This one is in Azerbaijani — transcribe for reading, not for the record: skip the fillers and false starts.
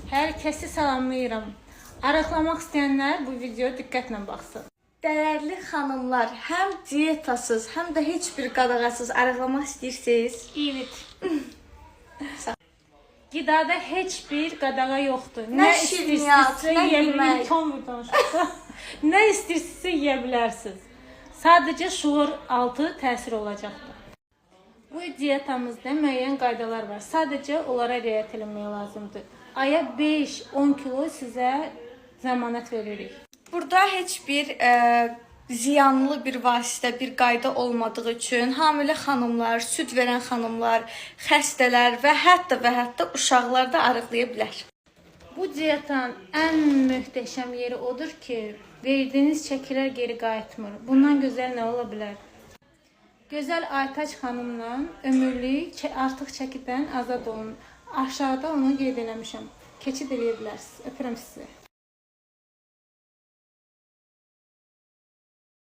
Hər kəsi salamlayıram. Arıqlamaq istəyənlər bu videoya diqqətlə baxsın. Dəyərli xanımlar, həm dietasız, həm də heç bir qadağasız arıqlamaq istəyirsiniz? Evet. Qidada heç bir qadağa yoxdur. Nə şirniyyat, istəyirsinizsə nə yeyə yemək. Danışdı. Nə istəyirsinizsə yeyə bilərsiniz. Sadəcə şuur altı təsir olacaqdır. Bu dietamızda müəyyən qaydalar var. Sadəcə onlara riayət eləmək lazımdır. Aya 5-10 kilo sizə zəmanət veririk. Burada heç bir ziyanlı bir vasitə, bir qayda olmadığı üçün hamilə xanımlar, süd verən xanımlar, xəstələr və hətta uşaqlar da arıqlaya bilər. Bu dietanın ən möhtəşəm yeri odur ki, verdiyiniz çəkilər geri qayıtmır. Bundan gözəl nə ola bilər? Gözəl Aytaç xanımla ömürlük artıq çəkidən azad olun. Aşağıda onu qeyd eləmişəm. Keçid eləyə bilərsiniz. Öpürəm sizi.